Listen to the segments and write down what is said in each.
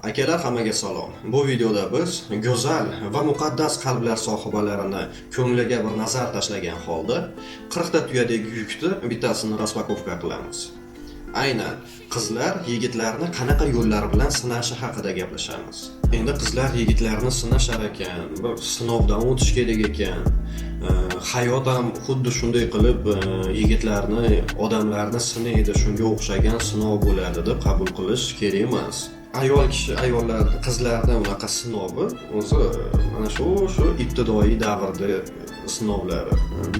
Akalar, hammaga salom. Bu videoda biz go'zal va muqaddas qalblar sohibalarini ko'ngliga bir nazar tashlagan holda 40 ta tuyadagi yukni bittasini распаковка qilamiz. Aynan qizlar yigitlarni qanaqa yo'llar bilan sinashi haqida gaplashamiz. Endi qizlar yigitlarni sinashar ekan, bir sinovdan o'tish kerak ekan. Hayot ham xuddi shunday qilib yigitlarni, odamlarni sinaydi, shunga o'xshagan sinov bo'ladi deb qabul qilish kerak emas. Ayol kishi, ayollarni, qizlarni unaqa sinovi o'zi mana shu ibtidoiy davrda sinovlari.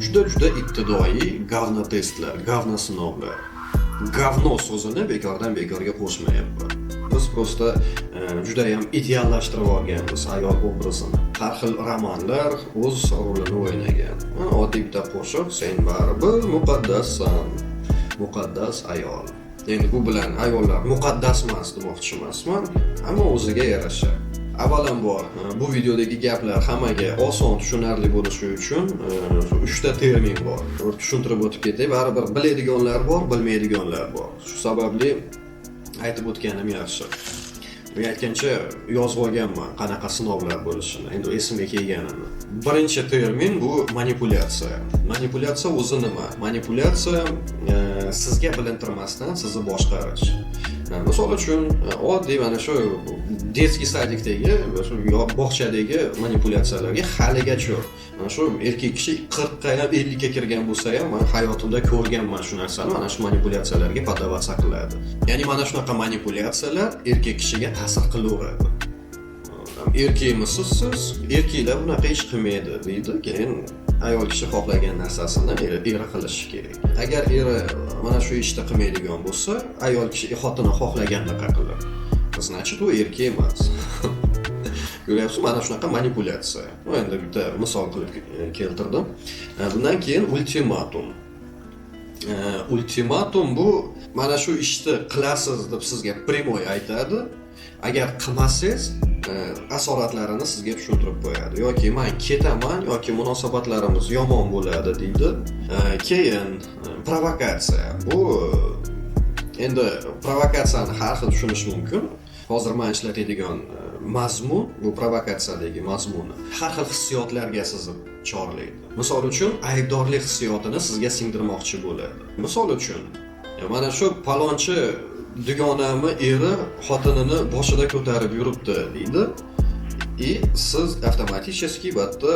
Juda juda ibtidoiy говно testlar, говно sinovlar. Говно so'zini bekordan bekorga qo'shmayapman. Biz просто judayam ideallashtirib olganmiz ayol obrazini. Har xil romanlar o'z rolini o'ynagan. Mana oddiy bitta qo'shiq: "Sen baribir muqaddassan, muqaddas ayol". Endi bu bilan ayollar muqaddas emas demoqchi emasman, ammo o'ziga yarasha. Avvalambor, bu videodagi gaplar hammaga oson tushunarli bo'lishi uchun shu uchta termin bor. Bir tushuntirib o'tib ketay. Baribir biladiganlar bor, bilmaydiganlar bor. Shu sababli aytib o'tganim yaxshi. Men aytgancha yozib olganman qanaqa sinovlar bo'lishini, endi esimga kelganini. Birinchi termin bu manipulyatsiya. Manipulyatsiya o'zi nima? Manipulyatsiya sizga bilintirmasdan sizni boshqarish. Misol uchun, oddiy mana shu детский садик dagi, shu bog'chadagi manipulyatsiyalarga haligacha mana shu erkak kishi 40 ga ham, 50 ga kirgan bo'lsa ham, man hayotimda ko'rganman shu narsani, mana shu manipulyatsiyalarga поддаваться qiladi. Ya'ni mana shunaqa manipulyatsiyalar erkak kishiga ta'sir qilaveradi. "Erkakmisiz siz? Erkaklar bunaqa ish qilmaydi", deydi. Keyin ayol kishi xohlagan narsasini eri qilishi kerak. Agar eri mana shu ishni qilmaydigan bo'lsa, ayol kishi xotini xohlaganaqa qilib, значит, u erkak emas. Ko'ryapsiz, mana shunaqa manipulyatsiya. Bu endi bitta misol qilib keltirdim. Bundan keyin ultimatum. Ultimatum bu mana shu ishni qilasiz deb sizga прямой aytadi. Agar qilmasangiz, asoratlarini sizga tushuntirib qo'yadi. Yoki man ketaman, yoki munosabatlarimiz yomon bo'ladi, deydi. Keyin provokatsiya. Bu endi provokatsiyani har xil tushunish mumkin. Hozir man ishlatadigan mazmun, bu provokatsiyadagi mazmuni har xil hissiyotlarga sizni chorlaydi. Misol uchun, aybdorlik hissiyotini sizga singdirmoqchi bo'ladi. Misol uchun, mana shu palonchi dugonamni eri xotinini boshida ko'tarib yuribdi, deydi. И siz avtomatически bu yerda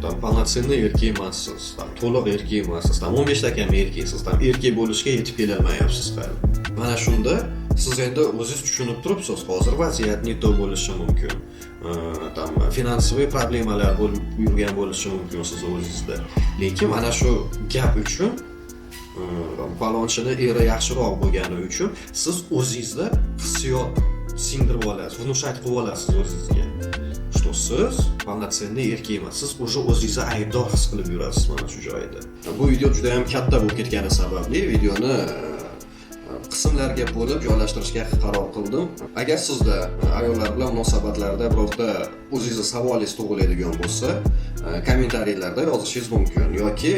там полноценный erkak emassiz, там to'liq erkak emassiz, там 15 ta kam erkaksiz, там erkak bo'lishga yetib kelolmayapsiz hali. Mana shunda siz endi o'zingiz tushunib turibsiz, hozir vaziyat не то bo'lishi mumkin. Там финансовый problemalar bo'lib yurgan bo'lishi mumkin siz o'zingizda. Lekin mana shu gap uchun, palonchini eri yaxshiroq bo'lgani uchun siz o'zingizda hissiyot singdirib olasiz, внушать qilib olasiz o'zingizga, что siz полноценный erkak emassiz, уже o'zingizni aybdor his qilib yurasiz mana shu joyda. Bu video juda ham katta bo'lib ketgani sababli videoni qismlarga bo'lib joylashtirishga qaror qildim. Agar sizda ayollar bilan munosabatlarda birorta o'zingizni savolingiz tug'iladigan bo'lsa, kommentariylarda yozishingiz mumkin yoki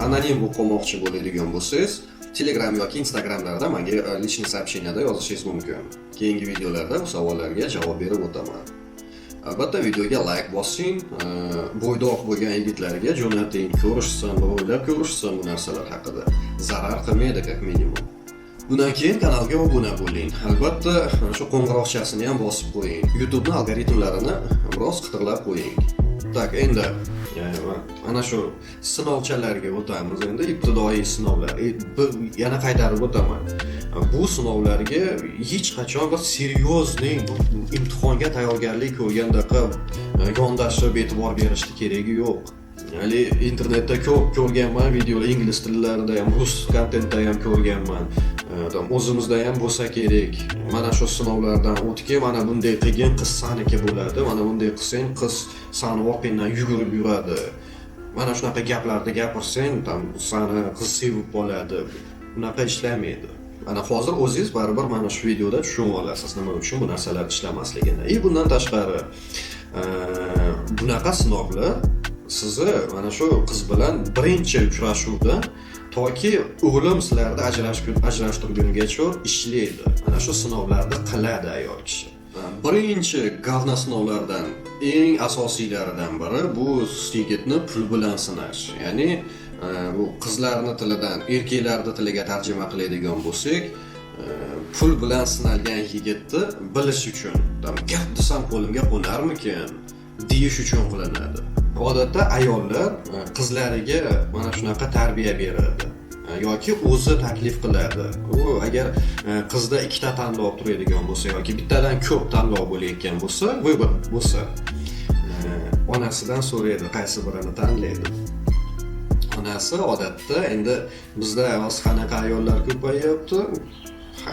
anonim bo'lib qolmoqchi bo'ladigan bo'lsangiz, Telegram yoki Instagramlarda menga личный сообщения da yozishingiz mumkin. Keyingi videolarda bu savollarga javob berib o'taman. Albatta, videoga layk bosing, bo'ydoq bo'lgan yigitlarga jo'nating, ko'rishsin va o'ylab ko'rishsin bu narsalar haqida. Zarar qilmaydi, как minimum. Bundan keyin kanalga obuna bo'ling. Albatta, mana shu qo'ng'iroqchasini ham bosib qo'ying. YouTube'ni algoritmlarini biroz qitirlab qo'ying. Так, endi mana shu sinovchalarga o'tamiz. Endi ibtidoiy sinovlar. Yana qaytarib o'taman. Bu sinovlarga hech qachon bir серьезный imtihonga tayyorgarlik ko'rgandaqa yondashib e'tibor berishni keragi yo'q. Hali internetda ko'p ko'rganman videolar, ingliz tillarida ham, rus kontentda ham ko'rganman. Там o'zimizda ham bo'lsa kerak. Mana shu sinovlardan o'tgin, mana bunday qilgin, qiz saniki bo'ladi, mana bunday qilsang, qiz sani orqangdan yugurib yuradi. Mana shunaqa gaplarni gapirsang, там sani qiz sevib qoladi. Bunaqa ishlamaydi. Mana hozir o'zingiz baribir mana shu videoda tushunib olasiz, nima uchun bu narsalar ishlamasligini. И bundan tashqari, bunaqa sinovlar sizni mana shu qiz bilan birinchi uchrashuvda toki o'lim sizlarni ajrashtirgungacha ishlaydi. Mana shu sinovlarni qiladi ayol kishi. Birinchi говно sinovlardan eng asosiylaridan biri bu yigitni pul bilan sinash. Ya'ni bu qizlarni tilidan erkaklarni tiliga tarjima qiladigan bo'lsak, pul bilan sinalgan yigitni bilish uchun, там, gap desam qo'limga qo'narmikin deyish uchun qilinadi. Odatda ayollar qizlariga mana shunaqa tarbiya beradi yoki o'zi taklif qiladi. U agar qizda ikkita tanlov turadigan bo'lsa yoki bittadan ko'p tanlov bo'layotgan bo'lsa, выбор bo'lsa, onasidan so'raydi, qaysi birini tanlaydi. Onasi odatda, endi bizda hozir qanaqa ayollar ko'payyapti,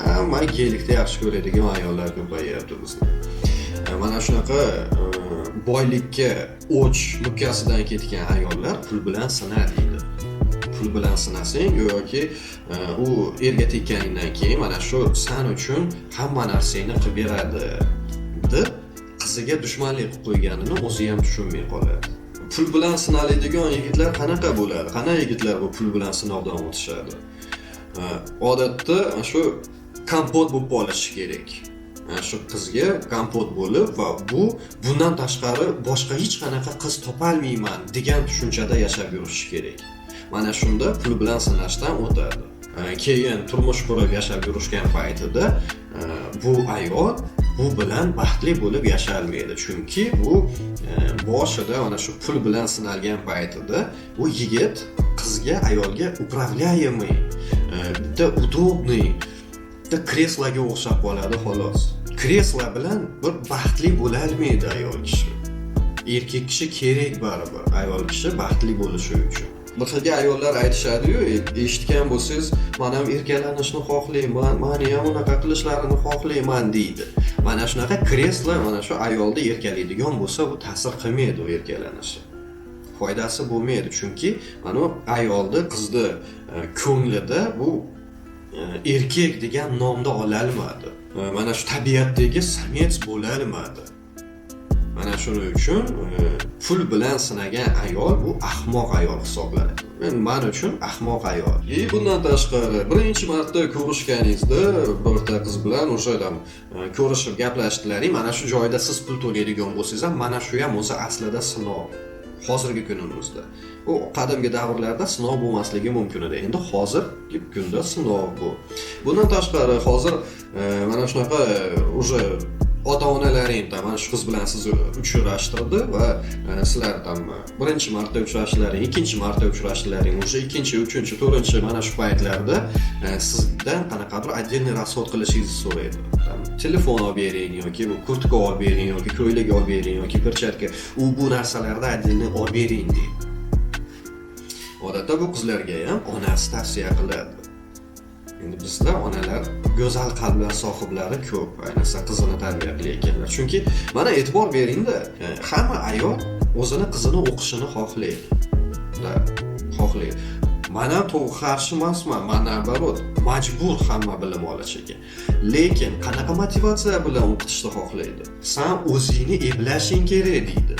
hamma gelikda yaxshi ko'radigan ayollar ko'payyapti bizda. Mana shunaqa boylikka o'ch, mukkasidan ketgan ayollar pul bilan sina deydi. Pul bilan sinasang, yoki u erga tekkaningdan keyin mana shu san uchun hamma narsangni qilib beradi deb qiziga dushmanlik qilib qo'yganini o'zi ham tushunmay qoladi. Pul bilan sinaladigan yigitlar qanaqa bo'ladi? Qanaqa yigitlar bu pul bilan sinovdan o'tishadi? Odatda shu kompot bo'lib qolishi kerak. Shu qizga kompot bo'lib va bu bundan tashqari boshqa hech qanaqa qiz topolmayman degan tushunchada yashab yurishi kerak. Mana shunda pul bilan sinashdan o'tadi. Keyin turmush qurib yashab yurishgan paytida bu ayol bu bilan baxtli bo'lib yashalmaydi, chunki bu boshida mana shu pul bilan sinalgan paytida u yigit qizga, ayolga управляемый, bitta удобный, bitta kresloga o'xshab qoladi, xolos. Kreslo bilan bir baxtli bo'lolmaydi ayol kishi. Erkak kishi kerak baribir ayol kishi baxtli bo'lishi uchun. Bir xilga ayollar aytishadiyu, eshitgan bo'lsangiz, "Man ham erkalanishni xohlayman, mani ham unaqa qilishlarini xohlayman", deydi. Mana shunaqa kreslo mana shu ayolni erkalaydigan bo'lsa, bu ta'sir qilmaydi, u erkalanishi foydasi bo'lmaydi, chunki mana bu ayolni, qizni ko'nglida bu erkak degan nomni ololmadi. Mana shu tabiatdagi самец bo'lolmadi. Mana shuning uchun pul bilan sinagan ayol bu ahmoq ayol hisoblanadi. Men uchun ahmoq ayol. И bundan tashqari, birinchi marta ko'rishganingizda birorta qiz bilan o'sha там ko'rishib gaplashdlaring, mana shu joyda siz pul to'laydigan bo'lsangiz ham, mana shu ham o'zi aslida sinov. Hozirgi kunimizda. U qadimgi davrlarda sinov bo'lmasligi mumkin edi. Endi hozirgi kunda sinov bu. Bundan tashqari, hozir mana shunaqa уже ota onalaring там mana shu qiz bilan sizni uchrashtirdi va sizlar там birinchi marta uchrashlaring, ikkinchi marta uchrashlaring, уже ikkinchi, uchinchi, to'rtinchi, mana shu paytlarda sizdan qanaqadir отдельный расход qilishingizni so'raydi. Там telefon olib bering yoki bu kurtka olib bering yoki ko'ylak olib bering yoki перчатка, u bu narsalarni отдельный olib bering deydi. Odatda bu qizlarga ham onasi tavsiya qiladi. Endi bizda onalar go'zal qalblar sohiblari ko'p, ayniqsa qizini tarbiya qilayotganlar. Chunki mana e'tibor beringda, hamma ayol o'zini qizini o'qishini xohlaydi. Да, xohlaydi. Man ham to'g'ri qarshi emasman, man наоборот, majbur hamma bilim olish ekan. Lekin qanaqa motivatsiya bilan o'qitishni xohlaydi? "San o'zingni eplashing kerak", deydi.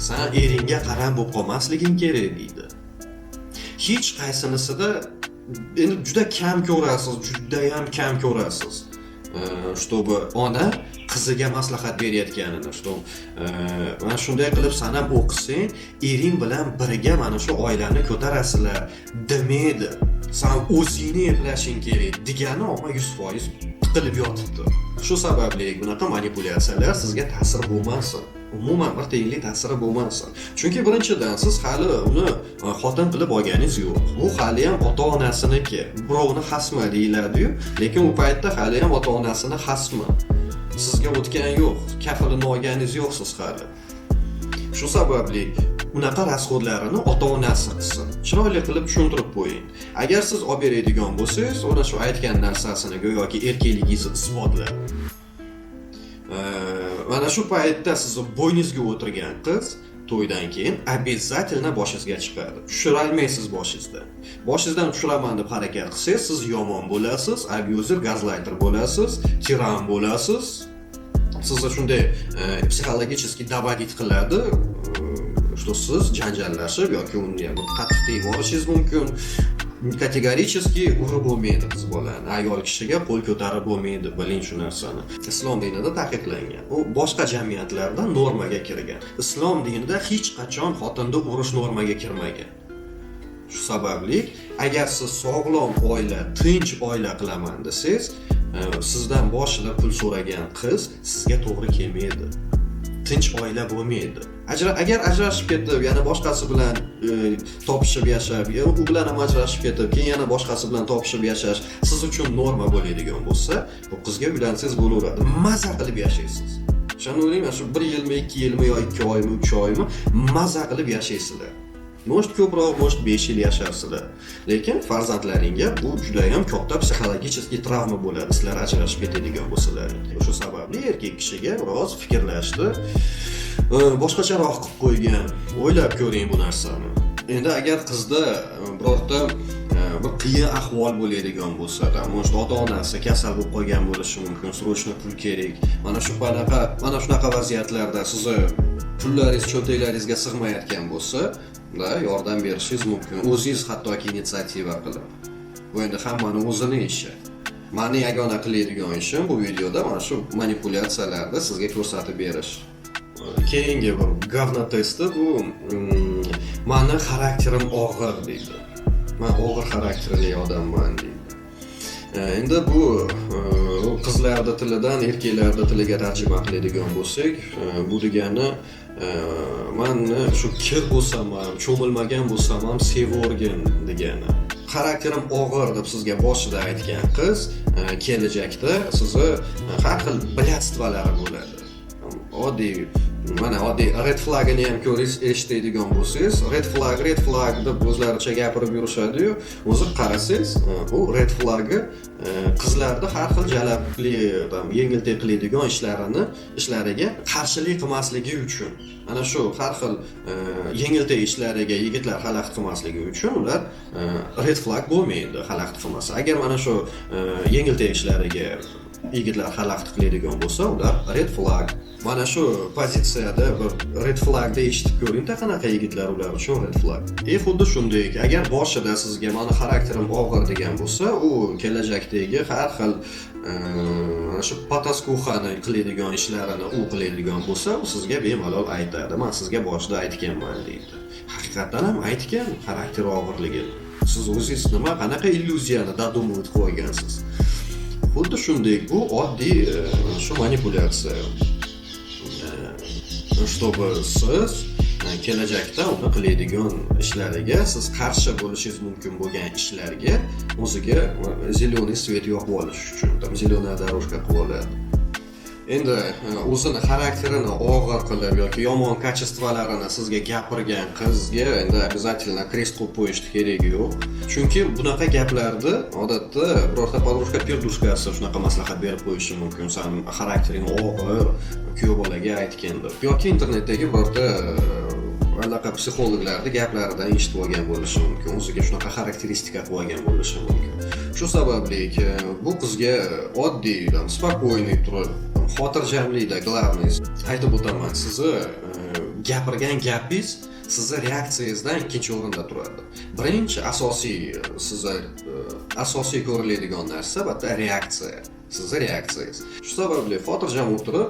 "San eringga qaram bo'lib qolmasliging kerak", deydi. Hech qaysinisida endi juda kam ko'rasiz, judayam kam ko'rasiz. Чтобы ona qiziga maslahat berayotganini, что mana shunday qilib san ham o'qisang, ering bilan birga mana shu oilani ko'tarasizlar demaydi. "San o'zingni eplashing kerak" degani omma 100% tiqilib yotibdi. Shu sababli bunaqa manipulyatsiyalar sizga ta'sir bo'lmasin. Umuman bir tiyinlik ta'siri bo'lmasin. Chunki birinchidan, siz hali uni xotin qilib olganingiz yo'q. Bu hali ham ota onasiniki. Birovni xasmi deyiladi-yu, lekin u paytda hali ham ota onasini xasmi. Sizga o'tgani yo'q, kafilini olganingiz yo'q siz hali. Shu sababli unaqa расход larini ota onasi qilsin. Chiroyli qilib tushuntirib qo'ying. Agar siz olib beradigan bo'lsangiz, uni shu aytgan narsasini go'yoki erkakligingizni isbotlab. Mana shu paytda sizni bo'yningizga o'tirgan qiz to'ydan keyin обязательно boshingizga chiqadi. Tushirolmaysiz boshingizdan. Boshingizdan tushiraman deb harakat qilsangiz, siz yomon bo'lasiz, abuser, gazlayter bo'lasiz, tiran bo'lasiz. Sizni shunday психологически доводить qiladi, что siz janjallashib yoki unga bir qattiq tegib yuborishingiz mumkin. Категорически urib bo'lmaydi qiz bolani, ayol kishiga qo'l ko'tarib bo'lmaydi, biling shu narsani. Islom dinida taqiqlangan, u boshqa jamiyatlarda normaga kirgan. Islom dinida hech qachon xotinni urish normaga kirmagan. Shu sababli agar siz sog'lom oila, tinch oila qilaman desangiz, sizdan boshida pul so'ragan qiz sizga to'g'ri kelmaydi, tinch oila bo'lmaydi. Agar ajrashib ketib, yana boshqasi bilan topishib yashab, u bilan ham ajrashib ketib, keyin yana boshqasi bilan topishib yashash siz uchun norma bo'ladigan bo'lsa, bu qizga uylansangiz bo'laveradi, maza qilib yashaysiz. Ishonavering, shu bir yilmi, 2 yilmi yo 2 oymi, 3 oymi, maza qilib yashaysizlar. Может, ko'proq, может, 5 yil yasharsizlar, lekin farzandlaringga bu judayam katta психологический travma bo'ladi, sizlar ajrashib ketadigan bo'lsalaring. O'sha sababli erkak kishiga biroz fikrlashni boshqacharoq qilib qo'ygan. O'ylab ko'ring bu narsani. Endi agar qizda birorta bir qiyin ahvol bo'ladigan bo'lsa, там, может, ota onasi kasal bo'lib qolgan bo'lishi mumkin, срочно pul kerak, mana shunaqa vaziyatlarda sizni pullaringiz cho'ntaklaringizga sig'mayotgan bo'lsa da, yordam berishingiz mumkin, o'zingiz hattoki инициатива qilib. Bu endi hammani o'zini ishi. Mani yagona qiladigan ishim bu videoda mana shu manipulyatsiyalarni sizga ko'rsatib berish. Keyingi bir говно testi bu mani xarakterim og'ir deydi, man og'ir xarakterli odamman deydi. Endi bu qizlarni tilidan erkaklarni tiliga tarjima qiladigan bo'lsak, bu degani mani shu kir bo'lsam ham, cho'milmagan bo'lsam ham sevorgin degani. Xarakterim og'ir deb sizga boshida aytgan qiz kelajakda sizni har xil блядство lari bo'ladi. Oddiy, mana, oddiy red flagini ham ko'ringiz, eshitadigan bo'lsangiz, red flag, red flag deb o'zlaricha gapirib yurishadiyu, o'zi qarasangiz, u red flagi qizlarni har xil jalabli, там, yengiltek qiladigan ishlariga qarshilik qilmasligi uchun, ana shu har xil yengiltek ishlariga yigitlar xalaqit qilmasligi uchun ular red flag bo'lmaydi xalaqit qilmasa. Agar mana shu yengiltek ishlariga yigitlar xalaqit qiladigan bo'lsa, ular red flag. Mana shu pozitsiyada bir red flagni eshitib ko'ringda, qanaqa yigitlar ular uchun red flag. И xuddi shunday, agar boshida sizga mani xarakterim og'ir degan bo'lsa, u kelajakdagi har xil mana shu потаскуха ni qiladigan ishlarini u qiladigan bo'lsa, u sizga bemalol aytadi: "Man sizga boshida aytganman", deydi. Haqiqatdan ham aytgan xarakteri og'irligini. Siz o'zingiz nima, qanaqa illyuziyani додумывать qilib olgansiz? Xuddi shunday, bu oddiy shu manipulyatsiya, чтобы siz kelajakda uni qiladigan ishlariga, siz qarshi bo'lishingiz mumkin bo'lgan ishlarga o'ziga зеленый свет yoqib olish uchun, там, зеленая дорожка qilib oladi. Endi o'zini xarakterini og'ir qilib yoki yomon качество larini sizga gapirgan qizga endi обязательно крест qo'yib qo'yishni keragi yo'q, chunki bunaqa gaplarni odatda birorta подружка пердушка si shunaqa maslahat berib qo'yishi mumkin, san xaraktering og'ir, kuyov bolaga aytgin deb, yoki internetdagi birorta anaqa psixologlarni gaplaridan eshitib olgan bo'lishi mumkin, o'ziga shunaqa xarakteristika qilib olgan bo'lishi mumkin. Shu sababli bu qizga oddiy, там, спокойный turib, xotirjamlikda, главный, aytib o'taman, sizni gapirgan gapingiz sizni reaksiyangizdan ikkinchi o'rinda turadi. Birinchi asosiy, sizni asosiy ko'riladigan narsa bu yerda reaksiya, sizni reaksiyangiz. Shu sababli xotirjam o'tirib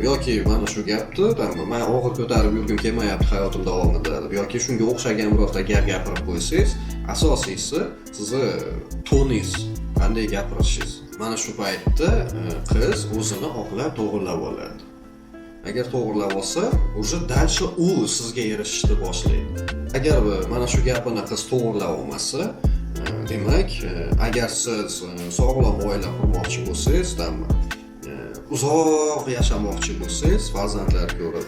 yoki mana shu gapni, там, man og'ir ko'tarib yurgim kelmayapti hayotim davomida deb yoki shunga o'xshagan birorta gap gapirib qo'ysangiz, asosiysi sizni toningiz, qanday gapirishingiz. Mana shu paytda qiz o'zini oqlab, to'g'irlab oladi. Agar to'g'irlab olsa, уже дальше u sizga erishishni boshlaydi. Agar mana shu gapini qiz to'g'irlab olmasa, demak, agar siz sog'lom oila qurmoqchi bo'lsangiz, там, uzoq yashamoqchi bo'lsangiz, farzandlar ko'rib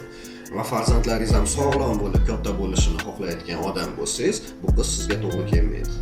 va farzandlaringiz ham sog'lom bo'lib katta bo'lishini xohlayotgan odam bo'lsangiz, bu qiz sizga to'g'ri kelmaydi.